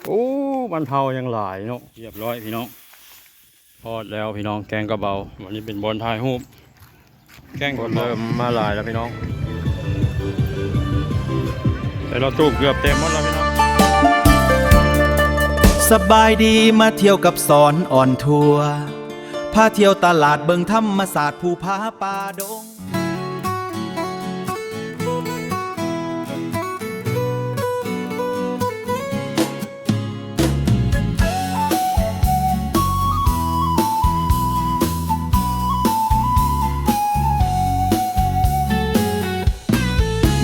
ໂອ້ ມັນເທົາຍັງຫຼາຍເນາະ. ຮຽບຮ້ອຍພີ່ນ້ອງ ຮອດແລ້ວພີ່ນ້ອງ ແກ້ງກະເບົາ. ອັນນີ້ເປັນບ່ອນຖ່າຍຮູບ ແກ້ງກະເບົາ ເລີ່ມມາຫຼາຍແລ້ວພີ່ນ້ອງ. ແຕ່ລະຕູບເກືອບເຕັມໝົດແລ້ວພີ່ນ້ອງ. ສະບາຍດີ ມາທ່ຽວກັບສອນອອນທົວ ພາທ່ຽວຕະຫຼາດ ເບິ່ງທຳມະຊາດ ພູຜາປ່າດົງ.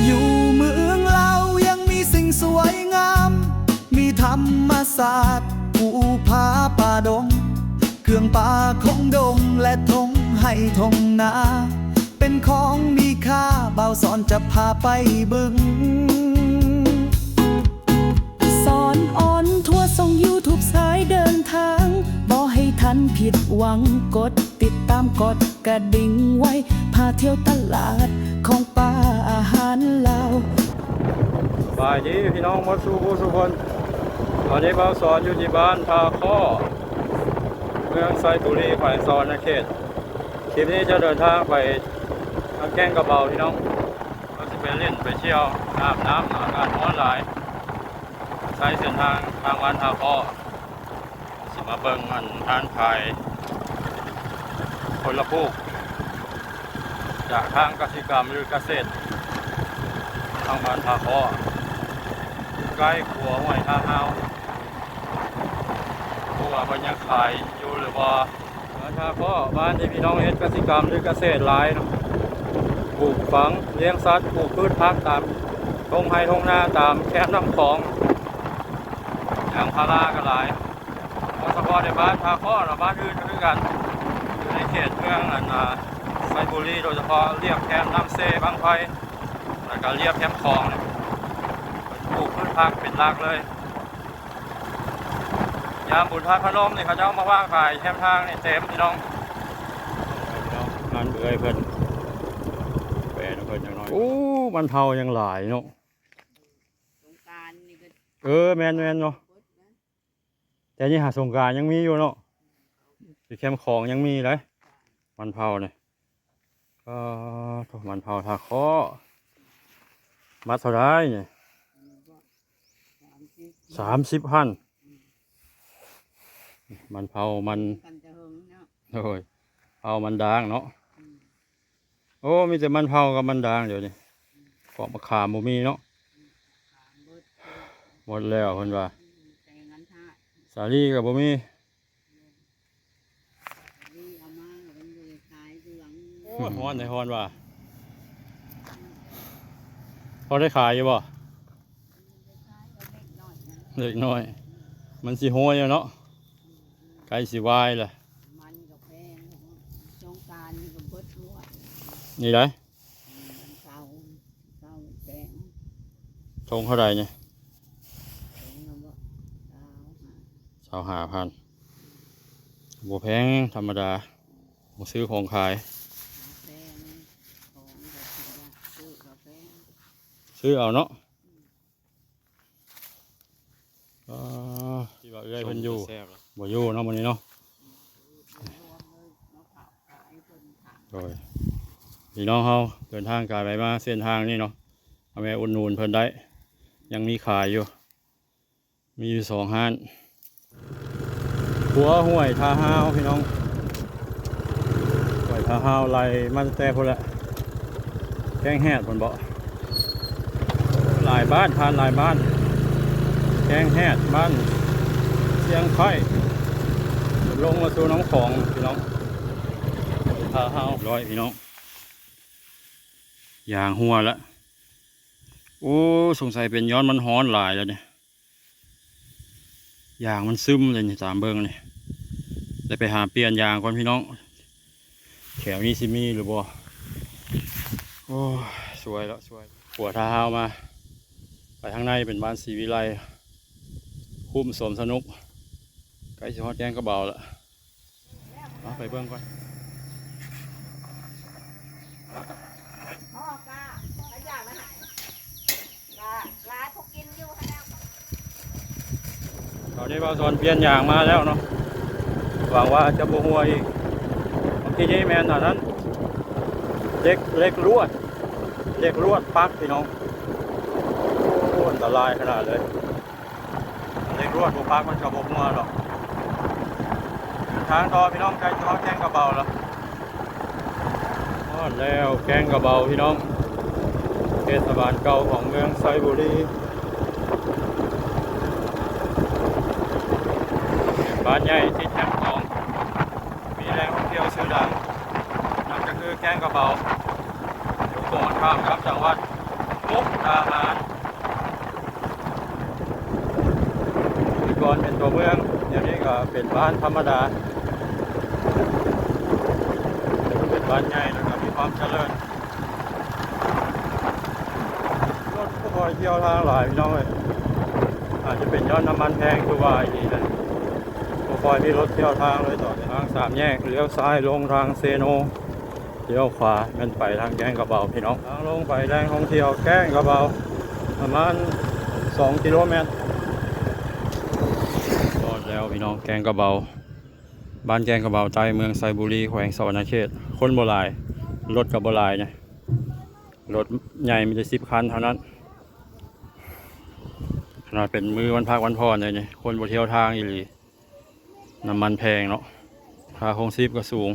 ຢູ່ເມືອງລາວຍັງມີສິ່ງສວຍງາມ ມີທຳມະຊາດ ພູຜາປ່າດົງ ເຄື່ອງປ່າຂອງດົງ ແລະ ທົ່ງໄຮ່ທົ່ງນາ ເປັນຂອງມີຄ່າ ບ່າວສອນຈະພາໄປເບິ່ງ. ສອນອອນທົວ ຊ່ອງຢູທູບສາຍເດີນທາງ ບໍ່ໃຫ້ທ່ານຜິດຫວັງ ກົດຕິດຕາມ ກົດກະດິ່ງໄວ້ ພາທ່ຽວຕະຫຼາດ ຂອງປ່າ ອາຫານລາວ. ສະບາຍດີພີ່ນ້ອງໝົດສູ່ຜູ້ສູ່ຄົນ. ຕອນນີ້ບ່າວສອນຢູ່ທີ່ບ້ານທ່າຄໍ້ ເມືອງໄຊບູລີ ແຂວງສະຫວັນນະເຂດ. ຄລິບນີ້ຈະເດີນທາງໄປທາງແກ້ງກະເບົາພີ່ນ້ອງ ກໍຊິໄປຫຼິ້ນໄປທ່ຽວ ອາບນ້ຳ ອາກາດຮ້ອນຫຼາຍ. ໃຊ້ເສັ້ນທາງທາງບ້ານທ່າຄໍ້ ຊິມາເບິ່ງອັນຮ້ານຂາຍຜົນລະປູກ ຈາກທາງກະສິກຳ ຫຼື ກະເສດ ທາງບ້ານທ່າຄໍ້ ໃກ້ຂົວຫ້ວຍທ່າຮາວ. ບໍ່ຮູ້ວ່າເພິ່ນຍັງຂາຍຢູ່ຫຼືບໍ່. ບ້ານທ່າຄໍ້ ບ້ານທີ່ພີ່ນ້ອງເຮັດກະສິກຳ ຫຼື ກະເສດຫຼາຍເນາະ ປູກຝັງ ລ້ຽງສັດ ປູກພືດຜັກຕາມທົ່ງໄຮ່ທົ່ງນາ ຕາມແຄມນ້ຳຂອງ ຢາງພາລາກໍຫຼາຍ. ບໍ່ສະເພາະແຕ່ບ້ານທ່າຄໍ້ເນາະ ບ້ານອື່ນກໍຄືກັນ ຢູ່ໃນເຂດເມືອງອັນ ອາ ໄຊບູລີ ໂດຍສະເພາະລຽບແຄມນ້ຳເຊ ບັ້ງໄຟ ແລ້ວກໍລຽບແຄມຂອງນີ້ ເພິ່ນປູກພືດຜັກເປັນຫຼັກເລີຍ. ຍາມບຸນທາດພະນົມນີ້ ເຂົາເຈົ້າມາວາງຂາຍແຄມທາງນີ້ເຕັມພີ່ນ້ອງ. ນັ້ນເອື້ອຍເພິ່ນ ແປນຳເພິ່ນຈັກໜ້ອຍ. ໂອ້ ມັນເທົາຍັງຫຼາຍເນາະ. ສົງການນີ້ກໍ ເອີ ແມ່ນໆ ເນາະ. ແຕ່ນີ້ຫາສົງການຍັງມີຢູ່ເນາະ ຢູ່ແຄມຂອງຍັງມີເດ້ ມັນເຜົານີ້. ເອີ ມັນເຜົາທ່າຄໍ້ ມັດເທົ່າໃດນີ້? ສາມສິບພັນ. ມັນເຜົາ ມັນ ກັນແຕ່ເຫິງເນາະ. ໂດຍ ເຜົາມັນດາງເນາະ. ອືມ ໂອ້ ມີແຕ່ມັນເຜົາກັບມັນດາງດຽວນີ້. ອືມ ປອກມະຂາມບໍ່ມີເນາະ. ອືມ ໝົດແລ້ວເພິ່ນວ່າ. ອືມ ແຕ່ງອັນທາດ ສາລີກໍບໍ່ມີ. ອືມ ສາລີເອົາມາແລ້ວມັນບໍ່ໄດ້ຂາຍເຄື່ອງ. ໂອ້ຍ ຮ້ອນແທ້ ຮ້ອນວ່າ. ພໍໄດ້ຂາຍຢູ່ບໍ່? ເລັກນ້ອຍ ມັນຊິໂຮຍແລ້ວເນາະ. ອືມ ໃກ້ຊິວາຍແລ້ວ. ມັນກໍແພງ ສົງການນີ້ກໍເບິດໝົດນີ້ໄດ໋. ອືມ ເຊົາ ເຊົາແພງ. ຖົງເທົ່າໃດນີ້? ຖົງລະບໍ່? ຊາວຫ້າ ຊາວຫ້າພັນ. ບໍ່ແພງ ທຳມະດາ ບໍ່ຊື້ຂອງຂາຍ. ແພງ ຂອງກໍຊິຢາກຊື້ກໍແພງ. ຊື້ເອົາເນາະ. ອືມ ອ່າ ທີ່ວ່າເອື້ອຍເພິ່ນຢູ່ ບໍ່ຢູ່ເນາະມື້ນີ້ເນາະ. ໂດຍ ພີ່ນ້ອງເຮົາເດີນທາງກາຍໄປມາເສັ້ນທາງນີ້ເນາະ ມາແວ່ອຸດໜູນເພິ່ນໄດ້ ຍັງມີຂາຍຢູ່. ມີຢູ່ສອງຮ້ານ. ຂົວຫ້ວຍທ່າຮາວ ພີ່ນ້ອງ. ຫ້ວຍທ່າຮາວໄຫຼມາແຕ່ພຸ້ນແຫຼະ ແກ້ງແຮດພຸ້ນເບາະ. ຫຼາຍບ້ານ ຜ່ານຫຼາຍບ້ານ ແກ້ງແຮດ ບ້ານຊຽງໄຄ້ ລົງມາສູ່ນ້ຳຂອງ ພີ່ນ້ອງ. ທ່າຮາວຮ້ອຍ ພີ່ນ້ອງ. ຢາງຮົ່ວລະ. ໂອ້ ສົງໄສເປັນຍ້ອນມັນຮ້ອນຫຼາຍແລ້ວນີ້. ຢາງມັນຊຶມເລີຍນີ້ ຕາມເບິ່ງນີ້. ໄດ້ໄປຫາປ່ຽນຢາງກ່ອນພີ່ນ້ອງ ແຖວນີ້ຊິມີຫຼືບໍ່. ໂອ້ຍ ສວຍລະ ສວຍ. ຂົວທ່າຮາວມາ ໄປທາງໃນເປັນບ້ານສີວິໄລ ຄຸ້ມສົມສະໜຸກ. ໃກ້ຊິຮອດແກ້ງກະເບົາລະ. ມາໄປເບິ່ງກ່ອນ. ພໍ່ກະ ກະຢາກລະ ຫຼາຍ ຫຼາຍ ພໍກິນຢູ່ຫັ້ນແຫຼະ. ຕອນນີ້ບ່າວສອນປ່ຽນຢາງມາແລ້ວເນາະ ຫວັງວ່າຈະບໍ່ຮົ່ວອີກ. ບາງທີນີ້ແມ່ນອັນນັ້ນ ເຫຼັກ ເຫຼັກລວດ ເຫຼັກລວດປັກພີ່ນ້ອງ. ໂອ້ ອັນຕະລາຍຂະໜາດເລີຍ. ເຫຼັກລວດບໍ່ປັກມັນກໍບໍ່ຮົ່ວດອກ. ເດີນທາງຕໍ່ພີ່ນ້ອງ ໃກ້ຈະຮອດແກ້ງກະເບົາແລ້ວ. ຮອດແລ້ວແກ້ງກະເບົາພີ່ນ້ອງ ເທດສະບານເກົ່າຂອງເມືອງໄຊບູລີ ເປັນບ້ານໃຫຍ່ຕິດແຄມຂອງ ມີແຫຼ່ງທ່ອງທ່ຽວຊື່ດັງ ນັ້ນກໍຄືແກ້ງກະເບົາ ຢູ່ກົງກັນຂ້າມກັບຈັງຫວັດມຸກດາຫານ. ແຕ່ກ່ອນເປັນຕົວເມືອງ ດຽວນີ້ກໍເປັນບ້ານທຳມະດາ ແຕ່ກໍເປັນບ້ານໃຫຍ່ ແລ້ວກໍມີຄວາມຈະເລີນ. ລົດບໍ່ຄ່ອຍທ່ຽວທາງຫຼາຍພີ່ນ້ອງເອີຍ ອາດຈະເປັນຍ້ອນນ້ຳມັນແພງຄືວ່າອີ່ຫຼີແຫຼະ ບໍ່ຄ່ອຍມີລົດທ່ຽວທາງເລີຍ. ຕໍ່ໄປທາງສາມແຍກ ລ້ຽວຊ້າຍລົງທາງເຊໂນ ລ້ຽວຂວາແມ່ນໄປທາງແກ້ງກະເບົາພີ່ນ້ອງ. ທາງລົງໄປແຫຼ່ງທ່ອງທ່ຽວແກ້ງກະເບົາ ປະມານສອງກິໂລແມັດ. ຮອດແລ້ວພີ່ນ້ອງ ແກ້ງກະເບົາ ບ້ານແກ້ງກະເບົາໃຕ້ ເມືອງໄຊບູລີ ແຂວງສະຫວັນນະເຂດ. ຄົນບໍ່ຫຼາຍ ລົດກໍບໍ່ຫຼາຍນະ ລົດໃຫຍ່ມີແຕ່ສິບຄັນເທົ່ານັ້ນ. ຂະໜາດເປັນມື້ວັນພັກວັນຜ່ອນເດນີ້ ຄົນບໍ່ທ່ຽວທາງອີ່ຫຼີ. ນ້ຳມັນແພງເນາະ ຄ່າຄອງຊີບກໍສູງ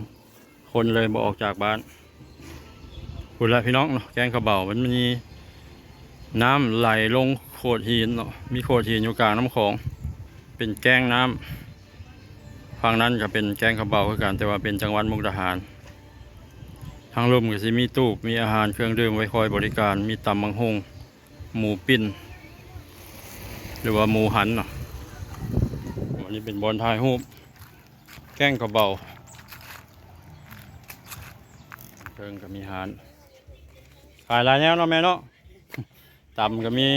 ຄົນເລີຍບໍ່ອອກຈາກບ້ານ. ພຸ້ນລະພີ່ນ້ອງເນາະ ແກ້ງກະເບົາ ມັນມີນ້ຳໄຫຼລົງໂຂດຫີນເນາະ ມີໂຂດຫີນຢູ່ກາງນ້ຳຂອງ ເປັນແກ້ງນ້ຳ. ຝັ່ງນັ້ນກໍເປັນແກ້ງກະເບົາຄືກັນ ແຕ່ວ່າເປັນຈັງຫວັດມຸກດາຫານ. ທາງລຸ່ມກໍຊິມີຕູບ ມີອາຫານເຄື່ອງດື່ມໄວ້ຄອຍບໍລິການ ມີຕຳບັກຫຸ່ງ ໝູປີ້ນ ຫຼືວ່າໝູຫັນເນາະ. ອັນນີ້ເປັນບ່ອນຖ່າຍຮູບແກ້ງກະເບົາ. ເທິງກໍມີຮ້ານຂາຍຫຼາຍແນວເນາະແມ່ເນາະ ຕຳກໍມີ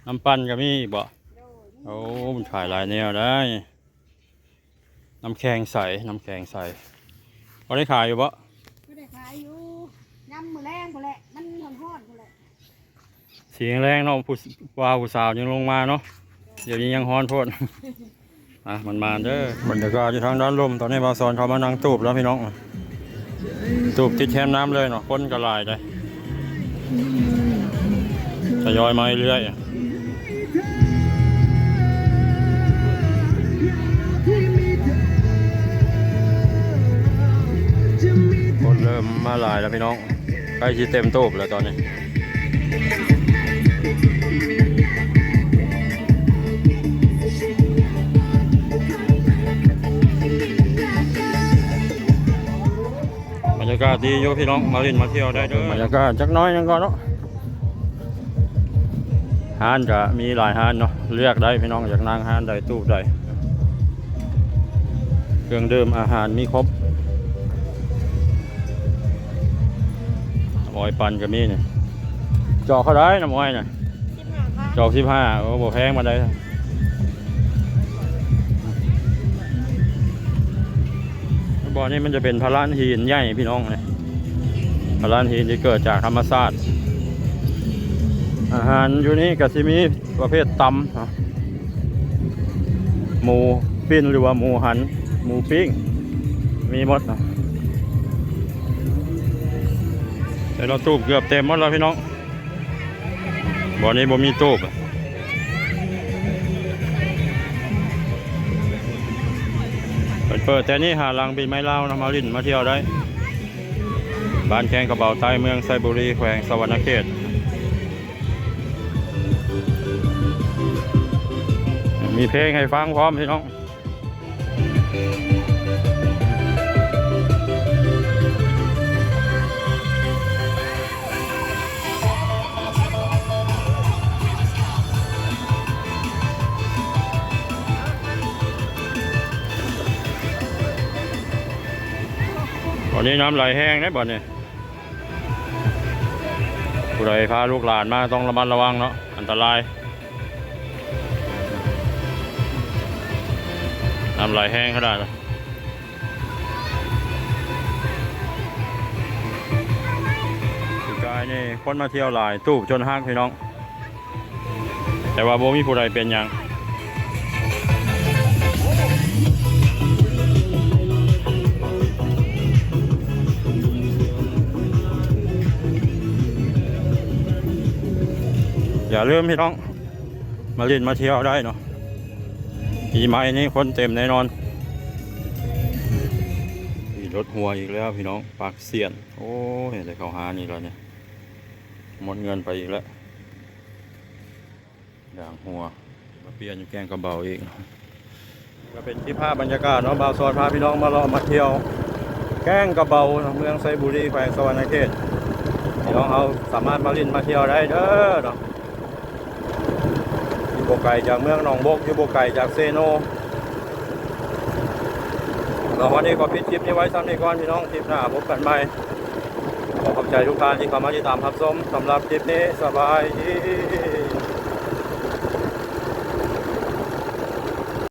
ນ້ຳປັ່ນກໍມີອີກບໍ? ໂອ້ ມັນຂາຍຫຼາຍແນວໄດ໋. ນ້ຳແຂງໃສ ນ້ຳແຂງໃສ ພໍໄດ້ຂາຍຢູ່ບໍ? ພໍໄດ້ຂາຍຢູ່ ຍາມມື້ແລງພຸ້ນແຫຼະ ມັນຮ້ອນໆພຸ້ນແຫຼະ. ສີແຮງໆເນາະ ຜູ້ບ່າວຜູ້ສາວຍັງລົງມາເນາະ ດຽວນີ້ຍັງຮ້ອນໂພດ. ອ່ະ ໝານໆເດີ. ບັນຍາກາດຢູ່ທາງດ້ານລຸ່ມ ຕອນນີ້ບ່າວສອນເຂົ້າມານັ່ງຕູບແລ້ວພີ່ນ້ອງ. ຕູບຕິດແຄມນ້ຳເລີຍເນາະ ຄົນກໍຫຼາຍເດ້ ທະຍອຍມາເລື້ອຍໆ. ຄົນເລີ່ມມາຫຼາຍແລ້ວພີ່ນ້ອງ ໃກ້ຊິເຕັມຕູບແລ້ວຕອນນີ້. ບັນຍາກາດດີຢູ່ພີ່ນ້ອງ ມາຫຼິ້ນມາທ່ຽວໄດ້ເດີ. ບັນຍາກາດຈັກໜ້ອຍໜຶ່ງກ່ອນເນາະ. ຮ້ານກະມີຫຼາຍຮ້ານເນາະ ເລືອກໄດ້ພີ່ນ້ອງ ຢາກນັ່ງຮ້ານໃດ ຕູບໃດ ເຄື່ອງດື່ມອາຫານມີຄົບ. ອ້ອຍປັ່ນກໍມີນີ້ ຈອກເທົ່າໃດນ້ຳອ້ອຍນະ? ສິບຫ້າບາດ. ຈອກສິບຫ້າ ໂອ້ ບໍ່ແພງປານໃດ. ບ່ອນນີ້ມັນຈະເປັນພະລານຫີນໃຫຍ່ພີ່ນ້ອງ ນີ້ພະລານຫີນທີ່ເກີດຈາກທຳມະຊາດ. ອາຫານຢູ່ນີ້ກໍຊິມີປະເພດຕຳ ໝູປີ້ນ ຫຼືວ່າໝູຫັນ ໝູປີ້ງ ມີໝົດ. ແຕ່ລະຕູບເກືອບເຕັມໝົດແລ້ວພີ່ນ້ອງ. ບ່ອນນີ້ບໍ່ມີຕູບ ເພິ່ນເປີດແຕ່ນີ້ຫາຫຼັງປີໃໝ່ລາວນະ ມາຫຼິ້ນມາທ່ຽວໄດ້. ບ້ານແກ້ງກະເບົາໃຕ້ ເມືອງໄຊບູລີ ແຂວງສະຫວັນນະເຂດ. ມີເພງໃຫ້ຟັງພ້ອມພີ່ນ້ອງ. ຕອນນີ້ນ້ຳໄຫຼແຮງເດ້ ບ່ອນນີ້. ຜູ້ໃດພາລູກຫຼານມາຕ້ອງລະມັດລະວັງເນາະ ອັນຕະລາຍ. ນ້ຳໄຫຼແຮງຂະໜາດ. ປີກາຍນີ້ຄົນມາທ່ຽວຫຼາຍ ຕູບຈົນຫັກພີ່ນ້ອງ. ແຕ່ວ່າບໍ່ມີຜູ້ໃດເປັນຫຍັງ. ຢ່າລືມພີ່ນ້ອງ ມາຫຼິ້ນມາທ່ຽວໄດ້ເນາະ. ປີໃໝ່ນີ້ຄົນເຕັມແນ່ນອນ. ມີລົດຮົ່ວອີກແລ້ວພີ່ນ້ອງ ປາກຊຽນ. ໂອ້ຍ ໄດ້ເຂົ້າຫານີ້ແລ້ວນີ້ ໝົດເງິນໄປອີກແລ້ວ. ຢາງຮົ່ວ ມາປ່ຽນຢູ່ແກ້ງກະເບົາອີກ. ກໍເປັນຄລິບພາບບັນຍາກາດເນາະ ບ່າວສອນພາພີ່ນ້ອງມາເລາະມາທ່ຽວແກ້ງກະເບົາ ເມືອງໄຊບູລີ ແຂວງສະຫວັນນະເຂດ. ພີ່ນ້ອງເຮົາສາມາດມາຫຼິ້ນມາທ່ຽວໄດ້ເດີເນາະ ຢູ່ບໍ່ໄກຈາກເມືອງໜອງບົກ ຢູ່ບໍ່ໄກຈາກເຊໂນ. ສຳລັບວັນນີ້ຂໍປິດຄລິບນີ້ໄວ້ສ່ຳນີ້ກ່ອນພີ່ນ້ອງ ຄລິບໜ້າພົບກັນໃໝ່. ຂໍຂອບໃຈທຸກທ່ານທີ່ເຂົ້າມາຕິດຕາມຮັບຊົມ. ສຳລັບຄລິບນີ້ ສະບາຍດີ.